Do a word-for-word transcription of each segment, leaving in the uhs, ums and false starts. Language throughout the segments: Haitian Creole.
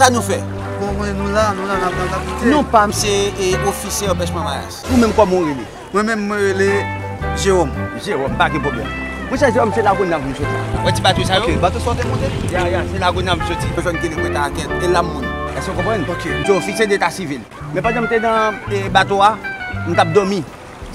Sa nou fè? Bon, bon, nou la, nou la, n ap, n ap, n ap koute. Non pa m se, e, ofisye anpèchman maryaj. Ou menm kòman w rele? Mwen menm, mwen rele Jewòm. Jewòm, pa gen pwoblèm. Monchè Jewòm, se Lagona m vin soti. Wè ti bato sa yo? Ok, bato sa w te monte? Ya, ya, se Lagona m soti. Yo jwenn kele mwen ta kèt, e la m moun. Èske w konprann? Ok. M se ofisye deta sivil. Men pandan m te nan, e, bato a, m t ap dòmi.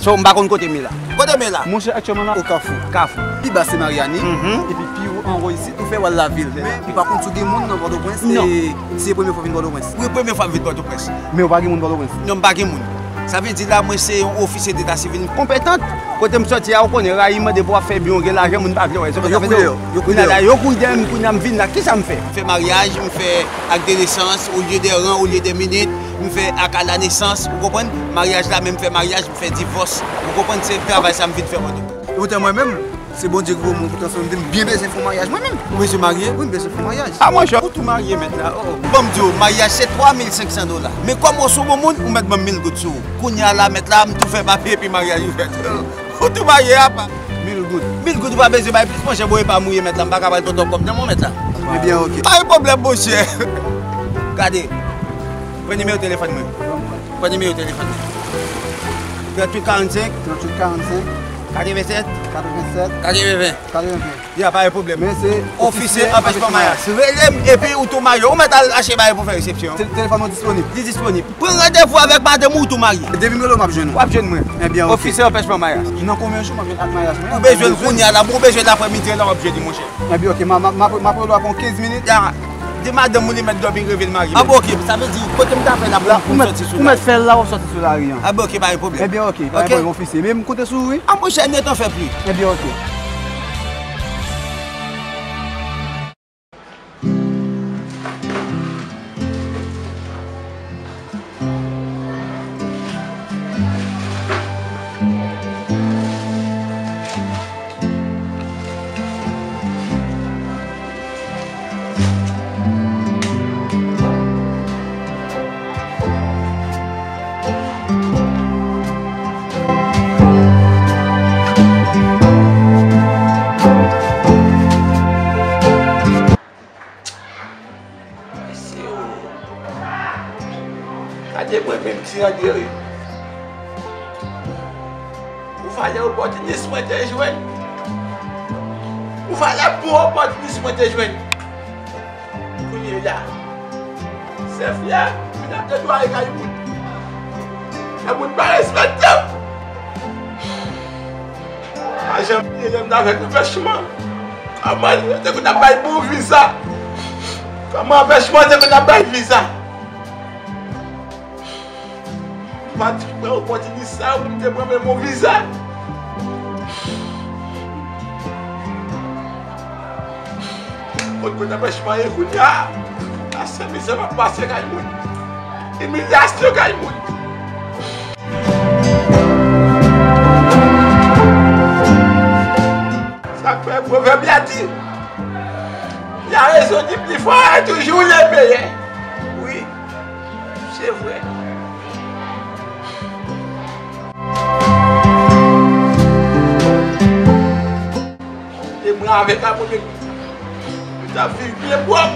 So, m pa konn kote m ye la. Kote m ye la? Monchè, aktyèlman la, o Kafou. Kafou. Pi ba se Maryani, mhm, epi pi wo anwo isit, ou fè w al lavil. Men, ou pa konn si w gen moun nan Pòtoprens, non, e si se premye fwa w vin Pòtoprens? Wi, premye fwa m vin Pòtoprens. Men ou pa gen moun Pòtoprens? Non, m pa gen moun. Sa vle di la, mwen se yon ofisye deta sivil konpetan. Kote m soti a, ou konnen, rayi mande pou w ap fè byen, w gen lajan, moun pa vle wè. Yo kouri dèyè w, yo kouri dèyè w. Kounye a la, yo kouri dèyè m, kounye a m vin la. Kisa m fè? M fè maryaj, m fè ak de nesans, olye de ran, olye de minit, m fè ak a la nesans, ou konprann? Maryaj la, men m fè maryaj, m fè divòs, ou konprann? Se travay sa m vin fè mwen tou. Poutan mwen menm, se Bondye ki voye mwen pou transfòme m, m byen bezwen fè yon maryaj mwen menm. Ou bezwen marye? Wi, m bezwen fè yon maryaj. A monchè, ou tou marye mèt la. Oh, oh. Ban m di w, maryaj se twa mil senk san dola. Men kòm ou se yon bon moun, ou mèt ban m mil goud sou ou. Kounye a la, mèt la, m tou fè papye epi maryaj ou fèt. Ou tou marye apa? Mil goud. Mil goud ou pa bezwen bay plis, monchè, bon, e pa mouye mèt la, m pa ka pral pran twòp kòb nan men w mèt la. Ebyen, ok. Pa gen pwoblèm, monchè. Gade. Pran nimewo telefòn mwen. Pran nimewo telefòn mwen. Tranntuit karannsenk. Tranntuit karannsenk. Katrevennsèt. Katrevennsèt. Katreven. Katreven. Ya, pa gen pwoblèm. Men se ofisye anpèchman maryaj. Rele m epi ou tou marye. Ou mèt al achte bagay pou fè resepsyon. Te-, telefòn ou disponib? Li disponib. Pran randevou avèk madanm ou, ou tou marye. Depi m rele w, m ap jwenn ou. W ap jwenn mwen. Ebyen, ok. Ofisye anpèchman maryaj. Nan konbyen jou m ap jwenn ak maryaj mwen an? Ou bezwen l kounye a la, ou bezwen l aprèmidi la, w ap jwenn li, monchè. Ebyen, ok, m a, m a, m a, m ap rele w apre yon kenz minit. Ya. Di madanm ou li mèt dòmi, reve l marye. A bon, ok, sa vle di, kote m ta fè la pou m sòti sou la? Ou mèt fè l la, w ap sòti sou lari an. A bon, ok, pa gen pwoblèm. Ebyen, ok, pa gen pwoblèm, ofisye. Men m konte sou ou, wi. A monchè, nèt an fè pli. Ebyen, ok. Mesye o. Gade mwen menm ti Andre wi. Ou valè opòtinis mwen te jwenn. Ou valè bon opòtinis mwen te jwenn. Kounye la, se fyè, moun ap netwaye kay moun. Lè moun pa respekte w. Pa janm bliye lè m t avèk anpèchman. Kòman yo te konn ap bay bon vi sa? Kòman anpèchman te konn ap bay vi sa? M pa t pran opòtinis sa pou m te pran menm yon viza. Kot kote anpèchman ye kounye a? Pase mizè m ap pase kay moun. Imilyasyon kay moun. Sa k fè pwovèb la di, la rezon di pli fò e toujou le meyè. Wi. Se vre. E mwen avèk Apo nou, nou t ap viv byen pwòp.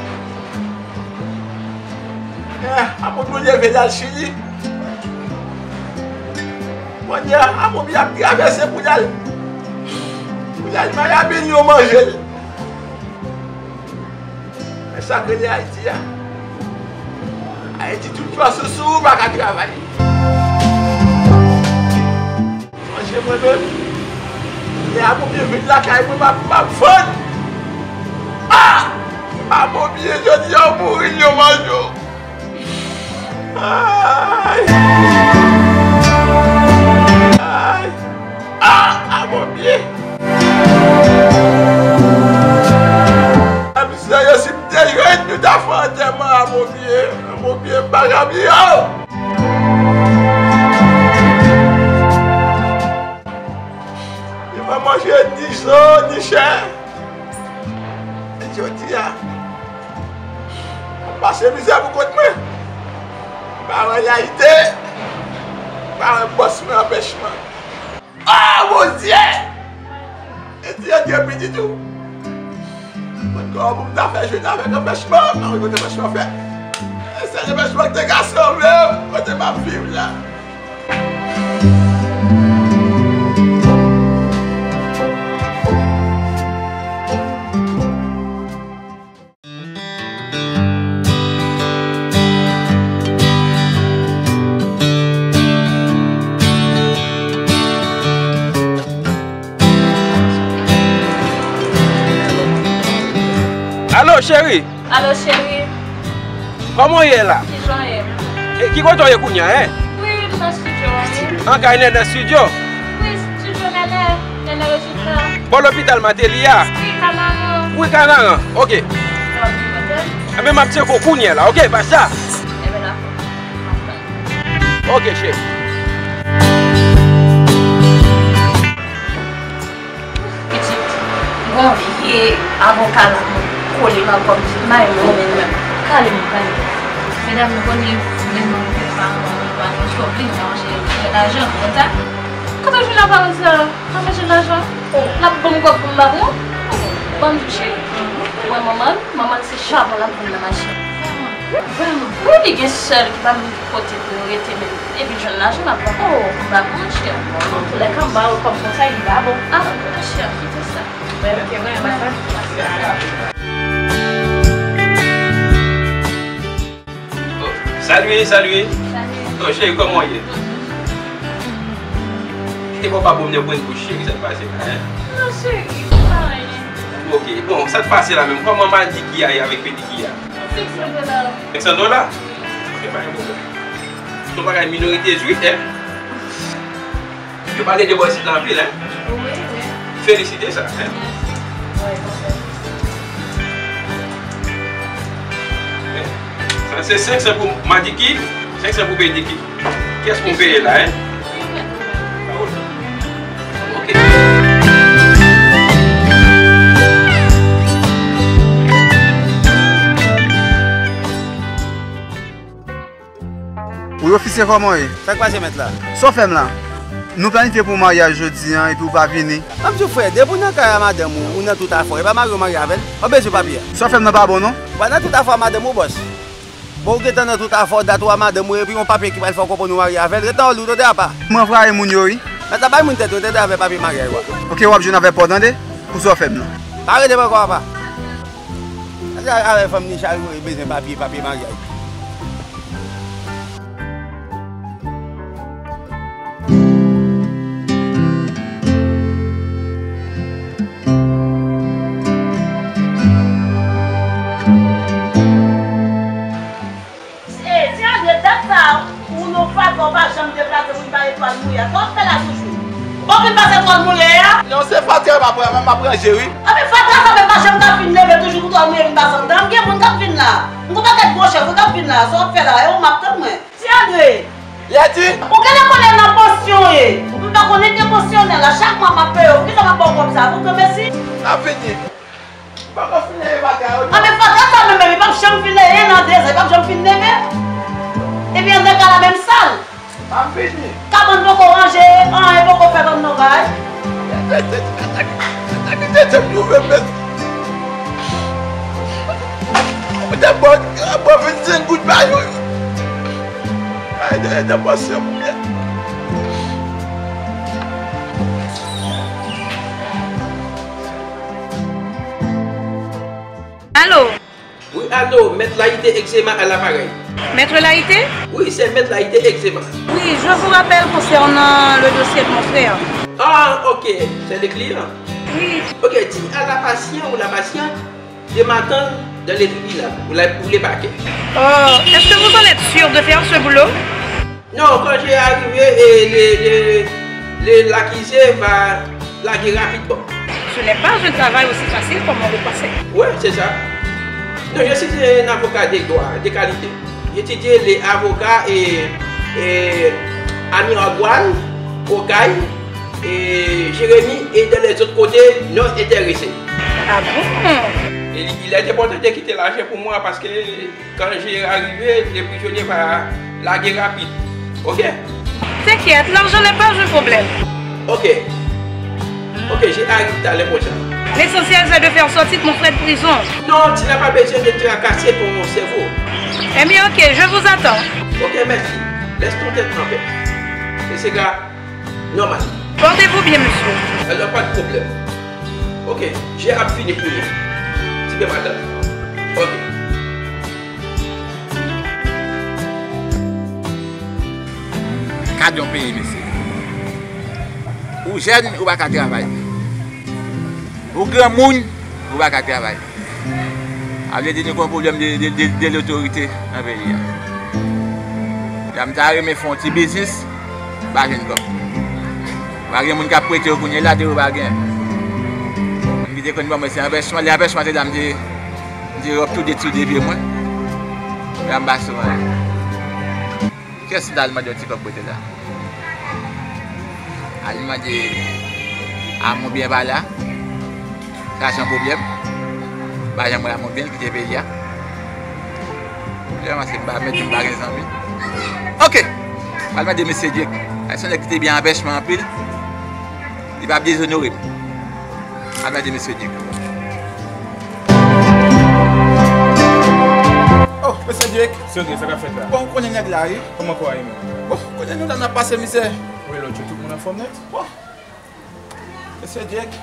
Eh, Apo nou leve l al Chili. Kounye a, Apo ap travèse pou l al, pou l al Miami, yo manje l. Men sa k rele Ayiti a. Ayiti, tout fwa sousou ou pa ka travay. Manje mwen menm. Lè a Bondye vin lakay mwen, m ap, m ap fann. Ah! A Bondye, jodi a ou mouri, yo manje w. Ay! Ay! Ah! A Bondye! A mizè yo, si m te jwenn, nou ta fè antèman a Bondye. A Bondye, m pa ka bliye w. Yo pa manje ni zo, ni chè. Jodi a, m ap pase mizè pou kont mwen. M pa wè layite. M pa wè bòs mwen anpèchman. Ah, Bondye! E ti Andye pitit ou. Mwen kòman pou m ta fè jwenn avèk anpèchman, pa wè kote anpèchman fèt. Sèl evènman te gason menm, kote m ap viv la. Alo, cheri. Alo, cheri. Kòman w ye la? Kijan w ye? E, ki kote w ye kounye a, en? Wi, m nan estidyo a, wi. An kay Nènè estidyo? Wi, estidyo Nènè, Nènè Rejina. Bò lopital Mateli a? Wi, Kanaran. Wi, Kanaran, oke. Sa w ap di kote? Enben, m ap tcheke w kounye a la, oke, pa sa? Enben, dakò. M ap tann. Oke, cheri. Pitit, m gen yon vye avoka la, mwen kole nan kò m, pitit, m pa renmen, renmen, renmen. Kale m, kale m. Medam, nou konnen, menm nou, nou pa, nou pa, nou twò plen, nou pa manje, manje lajan, nou konn sa. Kote w jwenn aparans sa? Pa manje lajan. L ap ban m kòb pou m ba pou mwen. Ban m di w, cheri. Ou wè manman l, manman l se chabon l ap vann nan mache. Vrèman? Wi, li gen sè l ki pa menm kote pou yo rete menm. Epi l jwenn lajan l ap ba. Oh, m ba pou mwen, cheri. Bon, antoulèka, m ba w kòb konsa, li pa bon. Ah, monchè, kite sa. Mwen, ok, mwen, mwen, mwen. Oh, salye, salye. Salye. Oh, cheri, kòman w ye? Kite papa pou m nan pran bouch, cheri, sa k pase la, en? Non, cheri, pa anyen. Ok, bon, sa k pase la menm? Kòman madiki a ye avèk pediki a? Senk san dola. Senk san dola? Ok, pa gen pwoblèm. Se yon bagay minorite zwit, en? Yo pale de bò isit la anpil, en? Wi, wi. Felisite sa, en? Mèsi. Wi, konsa. Sa se senk san pou madiki, senk san pou pediki. Kiyès pou m peye la, en? Ok. Wi, ofisye, kòman w ye? Sa k pase, mèt la? Sa w fè m la? Nou planifye pou maryaj jodi a, epi w pa vini. Ban m di w, frè, depi w nan kay a madanm ou, ou nan tout afè w, e pa mari w marye avè l, pa w bezwen papye a. Sa w fè m nan pa bon, non. Ou pa nan tout afè a madanm ou, bòs. Bon, ou gentan nan tout afè w, dat ou a madanm ou, epi yon papye ki pral fè w konprann ou marye avè l, ret nan wòl ou, tande apa. Mwen anvwaye moun yo, wi. Mèt la bay moun tèt ou, tande avè papye maryaj ou a. Ok, w ap jwenn avè pa w, tande, pou sa w fè m nan. Pa rele m ankò, apa. Avè fanm ni chal yo bezwen papye, papye maryaj. E, ti Andre, dat sa, ou nan fatra, ou pa janm deplase pou vin pale etwal mouye a. Sa w ap fè la toujou? Bon, vin pase etwal mouye a? Non, se fatra m ap, m ap ranje, wi. Anben, fatra sa menm pa janm ka fin leve toujou pou etwal mouye vin pase anndan. M gen moun k ap vin la. M gon pakèt gwo chèf wi k ap vin la. Sa w ap fè la? E ou m ap tann mwen. Ti Andre! Lèdi! Ou genlè konnen nan pansyon w ye. M pa konnen ke pansyonè la. Chak mwa m ap peye w. Poukisa m ap ba w kòb sa? Pou granmesi? M ap vini. Poko fin leve bagay yo, non. Anben, fatra sa menm, menm, li p ap janm fin leve, nan de zan, li p ap janm fin leve. Epi anndan kay la menm sal. M ap vini. Kabann poko ranje, anyen poko fèt anndan kay. Atak, atak, atak, atak, atak, Mwen te ba w, ba w vennsenk goud pa jou. Ay, de, de pase pou mwen. Alo? Wi, alo, Mèt Layite Egzema a laparèy. Maître Layite? Oui, c'est Maître Layite Egzema. Oui, je vous rappelle concernant le dossier de mon frère. Ah, ok, c'est le client. Oui. Ok, di à la patient ou la patiente de m'attendre dans le tribunal ou la, ou le parquet. Oh, est-ce que vous en êtes sûr de faire ce boulot? Non, quand j'ai arrivé, et le, le, le, l'accusé va larguer rapidement. Ce n'est pas un travail aussi facile comme on le pensait. Ouais, c'est ça. Non, je suis un avocat de droit, de qualité. J'étudie les avocats et, et à Miragwàn, Okay, et Jérémie et dans les autres côtés non intéressés. Ah bon? Et il est important de quitter l'argent pour moi parce que Quand j'ai arrivé, le prisonnier va larguer rapide. Ok? T'inquiète, l'argent n'est pas un problème. Ok. Ok, j'arrive tout à l'heure prochaine. L'essentiel, c'est de faire sortir mon frère de prison. Non, tu n'as pas besoin de tracasser ton cerveau. Eh bien, ok, je vous attends. Ok, merci. Laisse ton tête en paix. Et c'est gars normal. Portez-vous bien, monsieur. Alors, pas de problème. Ok, j'ai hâte fini pour rien. Tu peux m'attendre. Ok. Gad yon peyi, mesye. Ou jèn, ou pa ka travay. Ou granmoun, ou pa ka travay. A vle di nou gen yon pwoblèm de, de, de, de lotorite nan peyi a. Jan m ta renmen fè yon ti biznis, m pa jwenn kòb. Pa gen moun k ap prete yo kounye la, depi w pa gen. Moun ki te konn ban mwen se anpèchman, lè anpèchman te la, m te, m te ròp tou de tou de pye mwen. La m pa sou anyen. Kiyès m t al mande yon ti kòb prete la? Al mande a mwen byen pa la. Sa se yon pwoblèm. M pa janm wè a mwen byen kite peyi a. Pwoblèm se m pa mèt di m pa gen zanmi. Ok. M al mande mesye Djek. Sa se yon nèg ki te byen anpèchman anpil. Li pa dezonore m. Al mande mesye Djek. Oh, mesye Djek. Serye, sa k ap fèt la? Bon, ou konnen nèg la, wi. Kòman kò a ye menm? Bon, konnen nou la n ap pase mizè. Wi, lòt jou tout moun anfòm nèt. Bon. Mesye Djek,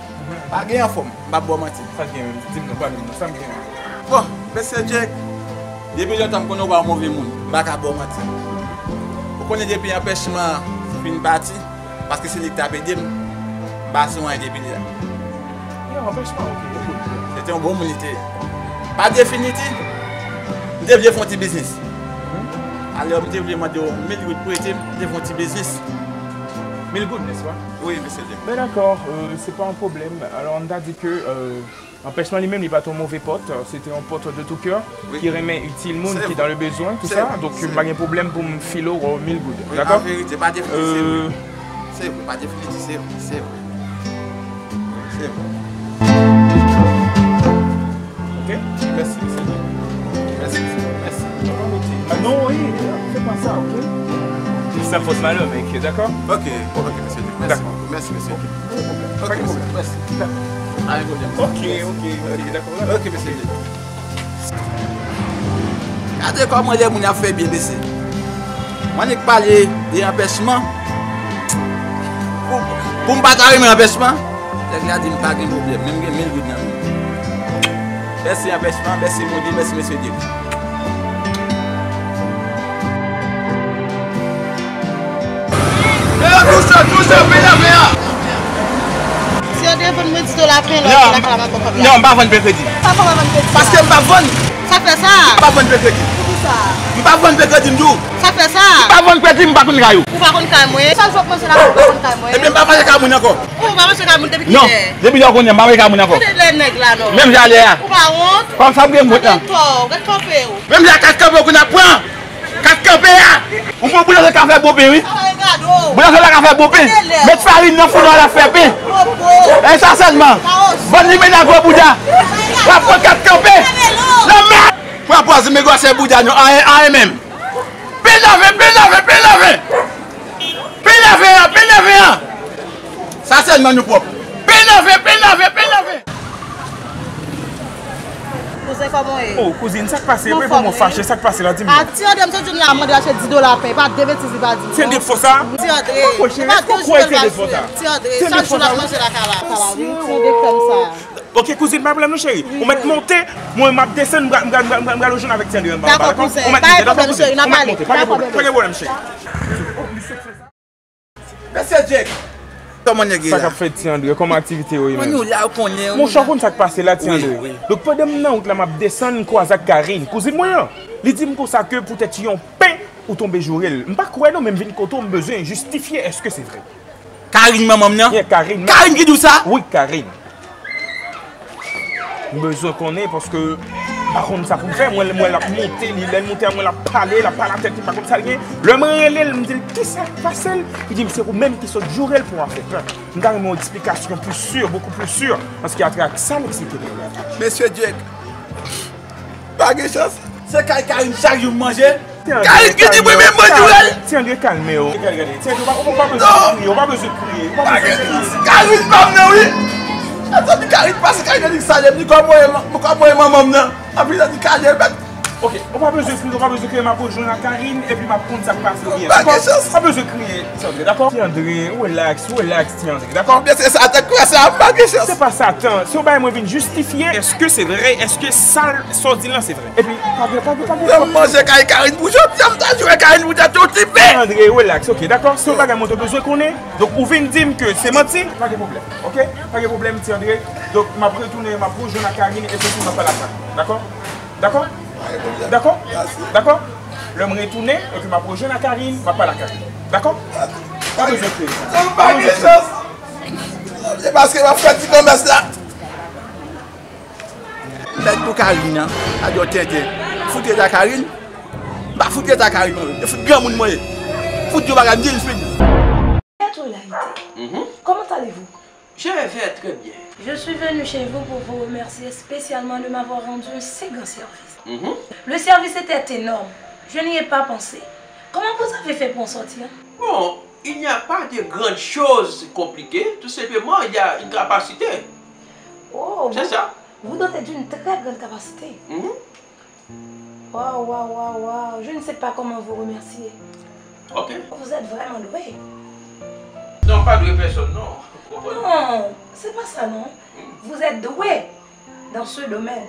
pa gen anfòm, m p ap ba w manti. Sa k gen menm? Di m non, pale m non, sa m gen menm? Bon, mesye Djek, depi lontan m konnen w pa yon move moun, m pa ka ba w manti. Ou konnen depi anpèchman fin pati, paske se li k t ap ede m, m pa sou anyen depi lè a. Yon anpèchman, ok, ok. Se te yon bon moun li te ye. Pa definitif, m te vle fè yon ti biznis. Alò, m te vle mande w mil goud prete m, m te fè yon ti biznis. Mil goud, n'est-ce pas? Wi, mesye Djek. Ben dakò, euh, se pa yon pwoblèm. Alò, ann ta di ke, euh, anpèchman li menm, li pa t yon move pòt. Se te yon pòt de tout cœur ki renmen itil moun ki dans le besoin, tout sa. Donk, m pa gen pwoblèm pou m file w mil goud. Dakò? An verite, pa definitif, se vre. Se vre, pa definitif, se vre, se vre. Se vre. Ok? Mèsi, mesye. Mèsi, mesye. Mèsi. Non, wi, fè pa sa, ok? Sa fòs malè, men, ok, dakò? Ok, ok, mesye. Mèsi. Dakò. Mèsi, mesye. Ok, mesye. Pa gen pwoblèm. Mèsi. Pa gen pwoblèm. Ok, ok, ok, dakò. Ok, mesye. Gade kòman lè moun ap fè byen, mesye. Mwen annik pale de anpèchman. Pou, pou m pa ta renmen anpèchman, nèg la di m pa gen pwoblèm, men m gen mil goud nan men m. Mèsi anpèchman, mèsi Bondye, mèsi mesye Djek. Yo, touche, touche, peye pen an. Si yo te vann mwen ti dola pen, lè w vin lakay la, m ap ba w kòb la. Non, m pa vann pen kredi. Sa fè w pa vann kredi a? Paske m p ap vann. Sa fè sa? M p ap vann pen kredi. Poukisa? M p ap vann pen kredi, m di w. Sa fè sa? M p ap vann kredi, m pa konn kay ou. Ou pa konn kay mwen? Sa jou w ap manje lakay ou pa konn kay mwen? Ebyen, m pa manje kay moun ankò. Ou pa manje kay moun depi kilè? Non, depi lè w konnen, m pa manje kay moun ankò. Kote lè nèg la non? Menm jan lè a. Ou pa wont? Kòm sa m gen wont lan. Ou gen tò, ou gen kanpe ou. Menm jan kat kanpe ou konn ap pran. Kat kanpe a! Ou konn boulanger ka fè bon pen, wi. Boulanger la ka fè bon pen. Met farin nan founo a, l ap fè pen. E sa sèlman. Vann limena gwo bouda. W ap pran kat kanpe. Nan mèd! Pran pòz men gwosè bouda nou. Anyen, anyen menm. Pen lave, pen lave, pen lave. Pen lave an, pen lave an. Sa sèlman nou pwòp. Pen lave, pen lave, pen lave. Kouzen, kòman w ye? Oh, kouzin, sa k pase? Mwen fòm, wi. Fache, sa k pase la, di m non. A, Ti Andre, m sot jwenn la, mande achte dis dola pen, pa de betiz li pa di m non. Ti Andre k fè sa? Ti Andre. Ou pa cheri, èske w kwè Ti Andre k fè sa? Ti Andre, chak jou l ap manje lakay la. Sa va, wi, Ti Andre k fè m sa. Ok, kouzin, pa pwoblèm non, cheri. Ou mèt monte, mwen m ap desann, m pral, m pral, m pral, m pral jwenn avèk Ti Andre anba, dakò? Ou mèt monte, dakò, kouzin? Ou mèt monte, pa gen pwoblèm, pa gen pwoblèm, cheri. Mesye Djek, kòman nèg ye la? Sa k ap fèt, Ti Andre? Kòman aktivite yo ye menm? Mwen, nou la, ou konnen, monchè, ou konn sa k pase la, Ti Andre. Wi, wi. Donk, pandan m nan wout la, m ap desann, m kwaze ak Karine, kouzin mwen an. Li di m konsa ke poutèt yon pen, ou tonbe joure l. M pa kwè non, men m vin kote w, m bezwen jistifye, èske se vre? Karine, manman m nan? Yeah, Karine. Karine ki di w sa? Wi, Karine. M bezwen konnen paske m pa konn sa pou m fè. Mwen, mwen l ap monte, li, lè l monte a mwen, l ap pale, l ap pale a tèt li, m pa konn sa l gen. Lè mwen rele l, m di l, "Kisa k pase l?" Li di m, "Se ou menm ki sot joure l pou afè pen." M ta renmen yon eksplikasyon pli si, bokou pli si, paske atravè sa l eksplike m yo la. Mesye Djek, pa gen chans. Se kay Karine chak jou m manje. Karine ki di mwen menm mwen joure l. Ti Andre, kalme w. Gade, gade, Ti Andre, ou pa, ou pa bezwen kriye, ou pa bezwen kriye, ou pa bezwen kriye. Karine pa m nan, wi. Sa di Karine pase, Karine di salye m, di kòman w ye, kòman w ye manman m nan. Anpi sa di kalye, mèt. Ok, ou pa bezwen kriye, ou pa bezwen kriye, m ap rejwenn ak Karine, epi m ap konn sa k pase byen, dakò? Ou pa bezwen kriye, Ti Andre, dakò? Ti Andre, relax, relax, Ti Andre, dakò? Mesye, sa te kwè sa, m pa gen chans. Se pa sa tan, se yon bagay mwen vin jistifye. Èske se vre? Èske sa, sa w di lan se vre? Epi, pa gen, pa gen, pa gen. Mwen manje kay Karine pou jodi a, m ta jwe Karine pou jodi a, yon ti pe. Andre, relax, ok, dakò? Se yon bagay mwen te bezwen konnen. Donk, ou vin di m ke se manti? Pa gen pwoblèm, ok? Pa gen pwoblèm, Ti Andre. Donk, m ap retounen, m ap rejwenn ak Karine, epi m ap pale ak Karine, dakò? Dakò? Dakò? Dakò? Lè m retounen, epi m ap rejwenn ak Karine, m ap pale ak Karine. Dakò? Pa bezwen kriye. Pa bezwen kriye. Se paske m ap fè ti konmès la. Mèt pou Karine nan, sa di w tenten. Fout rete ak Karine. M pa fout rete ak Karine, mwen. E fout granmoun mwen ye. Fout di yon bagay, m di l fini. Bonjour, Laïté. Mhm. Comment allez-vous? Je vais très bien. Je suis venue chez vous pour vous remercier spécialement de m'avoir rendu un si grand service. Mhm. Le service était énorme. Je n'y ai pas pensé. Comment vous avez fait pour en sortir? Bon, il n'y a pas de grandes choses compliquées. Tout simplement, il y a une capacité. Oh, c'est ça. Vous dotez d'une très grande capacité. Mhm. Waouh, waouh, waouh, waouh. Je ne sais pas comment vous remercier. Ok. Vous êtes vraiment doué. Non, pa dwe pèsonn, non. Ou konprann? Non, c'est pas ça, non. Hmm. Vous êtes doué dans ce domaine.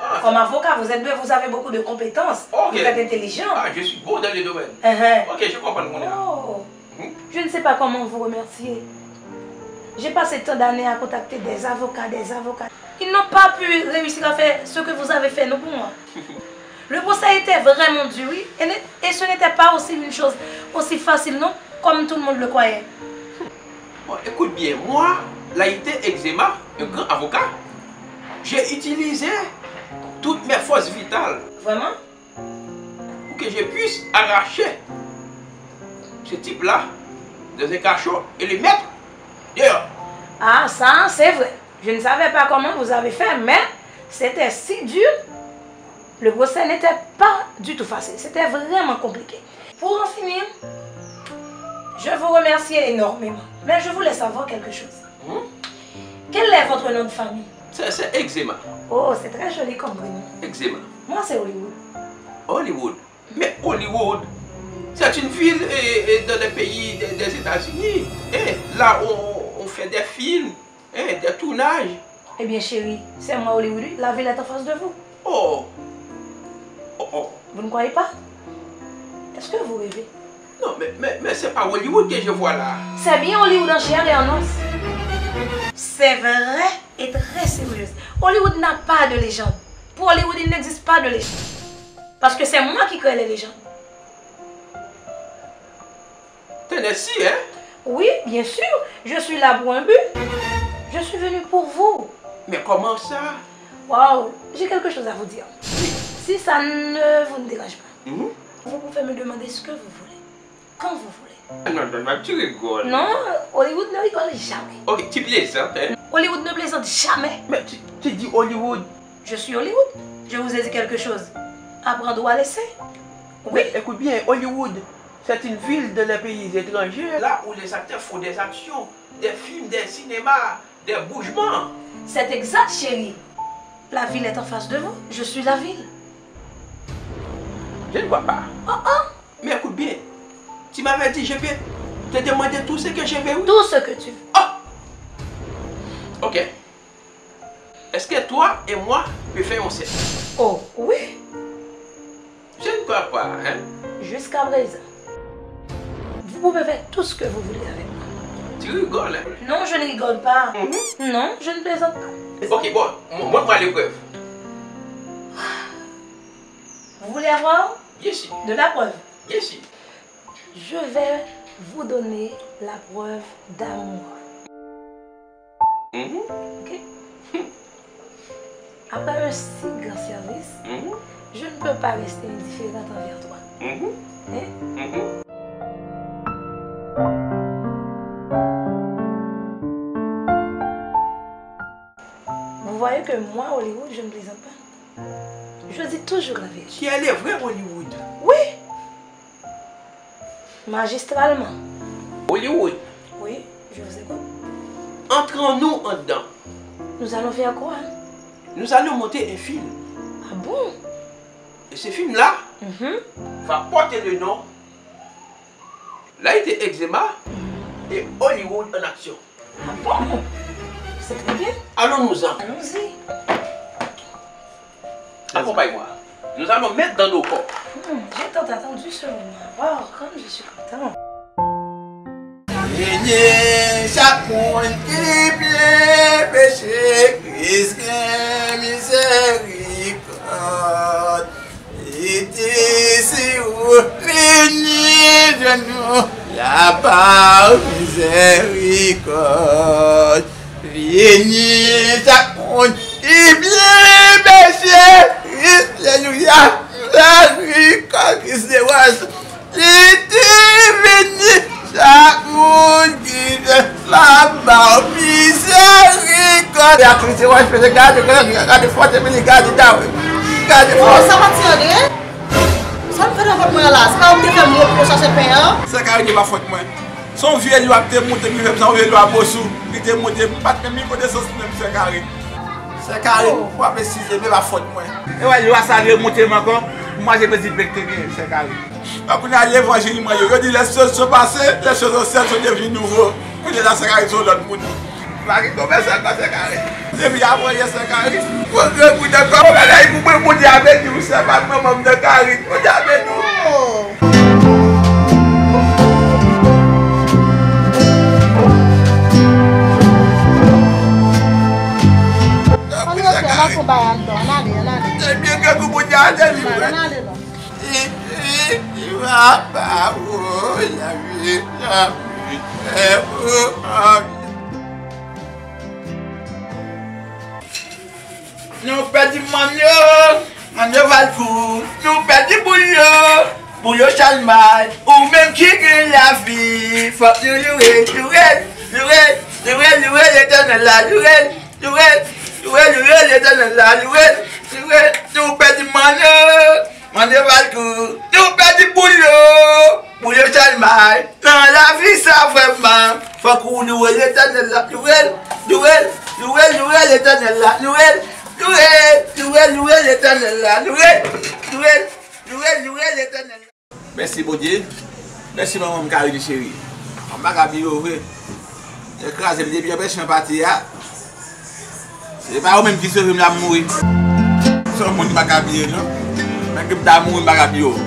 Ah. Comme avocat, vous êtes doué, vous avez beaucoup de compétences. Ok. Vous êtes intelligent. Ah, je suis bon dans le domaine. Uh-huh. Ok, je comprends, mon. Oh. Hmm? Je ne sais pas comment vous remercier. J'ai passé tant d'années à contacter des avocats, des avocats. Ils n'ont pas pu réussir à faire ce que vous avez fait, non, pour moi. Le procès était vraiment dur, oui, et, ne- et ce n'était pas aussi une chose aussi facile, non, comme tout le monde le croyait. Bon, écoute bien, moi, Laïté Eczéma, un grand avocat, j'ai utilisé toutes mes forces vitales. Vraiment? Pour que je puisse arracher ce type-là dans un cachot et le mettre dehors. Ah, ça, c'est vrai. Je ne savais pas comment vous avez fait, mais c'était si dur. Le procès n'était pas du tout facile. C'était vraiment compliqué. Pour en finir, je vous remercie énormément. Mais je voulais savoir quelque chose. Hmm? Quel est votre nom de famille? C'est, c'est Eczéma. Oh, c'est très joli comme prénom. Eczéma. Moi, c'est Hollywood. Hollywood. Mais Hollywood, c'est une ville, eh, eh, dans les pays des, des États-Unis. Eh, là où on, on fait des films, eh, des tournages. Eh bien, chérie, c'est moi Hollywood, oui. La ville est en face de vous. Oh. Oh, oh. Vous ne croyez pas? Est-ce que vous rêvez? Non, mais, mais, mais c'est pas Hollywood que je vois là. C'est bien Hollywood en chair et en os. C'est vrai et très sérieuse. Hollywood n'a pas de légende. Pour Hollywood, il n'existe pas de légende. Parce que c'est moi qui crée les légendes. Tennessee, hein? Oui, bien sûr. Je suis là pour un but. Je suis venue pour vous. Mais comment ça? Waouh, j'ai quelque chose à vous dire. Si ça ne vous ne dérange pas, mhm, vous pouvez me demander ce que vous voulez, quand vous voulez. Non, non, non, tu rigoles. Non, Hollywood ne rigole jamais. Ok, tu plaisantes, hein? Hollywood ne plaisante jamais. Mais tu, tu dis Hollywood. Je suis Hollywood. Je vous ai dit quelque chose. À prendre ou à laisser. Oui. Mais écoute bien, Hollywood, c'est une ville dans les pays étrangers, là où les acteurs font des actions, des films, des cinémas, des bougements. C'est exact, chérie. La ville est en face de vous. Je suis la ville. Je ne vois pas. Oh, oh. Mais écoute bien. Tu m'avais dit, je peux te demander tout ce que je veux, oui. Tout ce que tu veux. Oh! Ok. Est-ce que toi et moi peut faire un sexe? Oh, oui. Je ne crois pas, hein? Jusqu'à présent. Vous pouvez faire tout ce que vous voulez avec moi. Tu rigoles, hein? Non, je ne rigole pas. Mhm. Non, je ne plaisante pas. Ok, bon, m-, montre-moi l'épreuve. Vous voulez avoir? Bien sûr. De la preuve? Bien sûr. Je vais vous donner la preuve d'amour. Mhm. Ok? Après un si grand service, mhm, je ne peux pas rester indifférente envers toi. Mhm. Hein? Mhm. Vous voyez que moi, Hollywood, je ne plaisante pas. Je dis toujours la vérité. Qui est le vrai Hollywood? Oui. Magistralement. Hollywood. Oui, je vous écoute. Entrons-nous en dedans. Nous allons faire quoi? Nous allons monter un film. Ah bon? Ce film-là va porter le nom Laïté Eczéma et Hollywood en action. Ah bon? C'est très bien. Allons-nous-en. Allons-y. Accompagne-moi. Nous allons mettre dans nos corps. Hmm, j'ai tant attendu ce moment. Waouh, comme je suis content. Beni chak moun ki byen peche, Kris gen mizerikòd. Li di si ou vini jwenn nou, la ba ou mizerikòd. Beni chak moun ki byen peche, Kris, alelouya, mizerikòd, Kris se waj. Li di vini, chak moun ki vle, l ap ba w mizerikòd. Beatrice Roche, gade, gade, gade fòt, epi li gade David. Gade fòt. Sa pati André? Sa m fè nan vant mwen an la? Se pa ou ki te fè m repwòch achte pen an? Sè Karine, e pa fòt mwen. Se yon vye lwa ki te monte, ki fè m sa, yon vye lwa bosou ki te monte. M pa t menm gen konesans menm, sè Karine. Sè Karine, w ap eskize m, e pa fòt mwen. E wè, lwa sa remonte m ankò, m manje mezi pen ki te genyen, sè Karine. Donk, kounye a, levanjil mwen yo, yo di les choses sont passées, les choses anciennes sont devenues nouveaux. Kounye a, sè Karine se yon lòt moun. M pa gen konprann sa, sè Karine. Depi avan yè, sè Karine, mwen grangou nan kò mwen, bagay pou mwen, Bondye a beni w, sè, pa manman m nan, Karine, Bondye a beni w. Ann rete, ann al fè bay anndan, ann ale, ann ale. Ebyen, grangou, Bondye a delivre. Ann ale, non. Li, li, li va ba ou lavi, lavi, lavi. Nou pèdi manno, manno Valcourt. Nou pèdi Boulyo, Boulyo Chalmay. Ou menm ki gen lavi, fòk nou louwe, louwe, louwe, louwe, louwe Letènèl la, louwe, louwe, louwe, louwe Letènèl la, louwe, louwe. Nou pèdi manno. Manno Valcourt, nou pèdi Boulyo, Boulyo Chalmay, nan lavi sa vrèman, fòk ou louwe Letènèl la, louwe l, louwe l, louwe l, louwe Letènèl la, louwe l, louwe l, louwe l, louwe Letènèl la, louwe l, louwe l, louwe l, louwe Letènèl la. Mèsi Bondye, mèsi manman m Karine cheri, m pa ka bliye w vre. Yo kraze m depi anpèch nan pati a. Se pa ou menm ki sove m la m mouri. Se yon moun m pa ka bliye non. Menm ke m ta mouri m pa ka bliye w.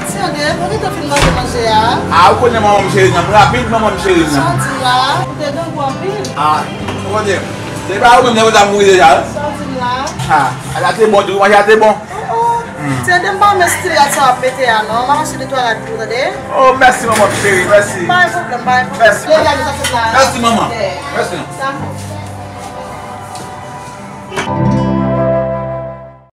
Ti André, pou ki te fin manje manje a? A, ou konnen manman m cheri nan, rapid manman m cheri nan. Sa w di m la? Ou te grangou anpil. A, ou konnen. Se pa ou menm nèg ou ta mouri deja, wi. Sa w di m la? A, ala te bon, tou manje a te bon. Oh, oh. Ti André, m pa renmen stil rad sa w ap mete a non. M ap achte de twa rad pou ou, tande? Oh, mèsi manman m cheri, mèsi. Pa gen pwoblèm, pa gen pwoblèm. Mèsi. Leve la, nou sot la. Mèsi manman. Ok. Mèsi. Dakò.